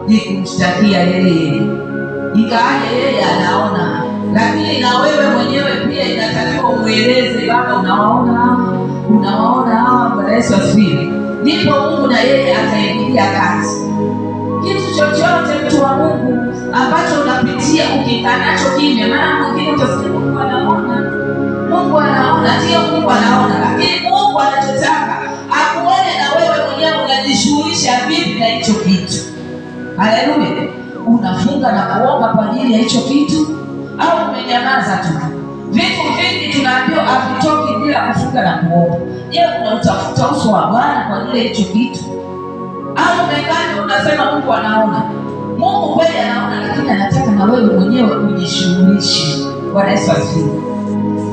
Ni kumshtakia yeye, ingawaje yeye anaona, lakini na wewe mwenyewe pia inatakiwa umweleze Baba, unawaona, unawaona hawa. Bwana Yesu asifiwe. Ndipo Mungu na yeye ataingilia kati. Kitu chochote mtu wa Mungu ambacho unapitia ukikaa nacho kimya, maana mwingine utasikia Mungu anaona, Mungu anaona, ndiyo Mungu anaona, lakini Mungu anachotaka akuone na wewe mwenyewe unajishughulisha vipi na hicho kitu. Haleluya! Unafunga na kuomba kwa ajili ya hicho kitu au umenyamaza tu? Vitu vingi tunaambiwa havitoki bila kufunga na kuomba. Je, unautafuta uso wa Bwana kwa ajili ya hicho kitu au umekaa unasema Mungu anaona? Mungu kweli anaona, lakini anataka na wewe mwenyewe ujishughulishe. Bwana Yesu asifiwe.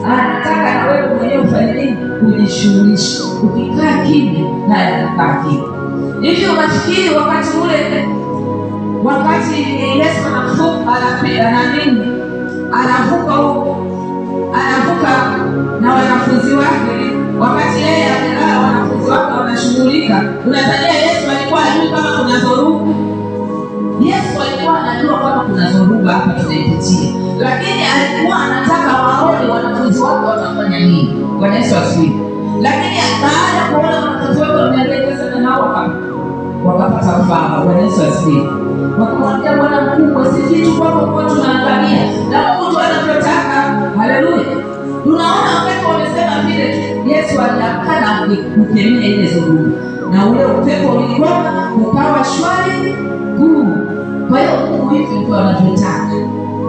Anataka na wewe mwenyewe ufanye nini? Ujishughulishe. Ukikaa kimya, naye anakaa kimya. Hivi unafikiri wakati ule, wakati Yesu anafuka anapiga na nini, anavuka huko, anavuka na wanafunzi wake, wakati yeye amelala, wanafunzi wake wanashughulika, unadhania Yesu alikuwa ajui kama kuna dhoruba? Yesu alikuwa anajua kama kuna dhoruba hapa tunaipitia, lakini alikuwa anataka waone wanafunzi wake watafanya nini. Bwana Yesu asifiwe. Lakini baada ya kuona wanafunzi wake wamehangaika sana, nao wakapata ufahamu. Bwana Yesu asifiwe. Wakamwambia, Bwana mkubwa, si kitu kwako kuwa tunaangamia, na Mungu tu anavyotaka. Haleluya. Tunaona wakati wamesema vile tu, Yesu aliamka na kukemea ile dhoruba, na ule upepo ulikoma, ukawa shwari kuu. Kwa hiyo Mungu hivi ndivyo anavyotaka.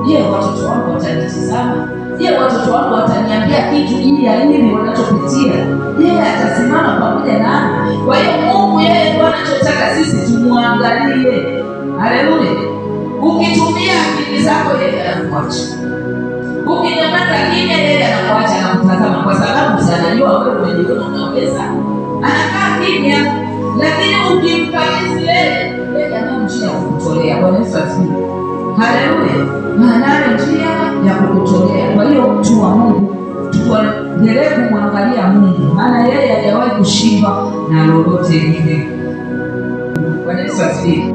Je, watoto wangu watanitizama? Je, watoto wangu wataniambia kitu juu ya hili wanachopitia? Je, atasimama pamoja nami? Kwa hiyo Mungu yeye ndio anachotaka sisi tumwangalie. Haleluya! Ukitumia akili zako yeye anakuacha. Ukinyamaza kimya, yeye anakuacha na kutazama, kwa sababu anajua wewe umejiona unaweza. Anakaa kimya, lakini ukimkabidhi yeye, yeye anayo njia ya kukutolea. Bwana Yesu asifiwe. Haleluya, anayo njia ya kukutolea. Kwa hiyo mtu wa Mungu, tuendelee kumwangalia Mungu, maana yeye hajawahi kushindwa na lolote lile. Bwana Yesu asifiwe.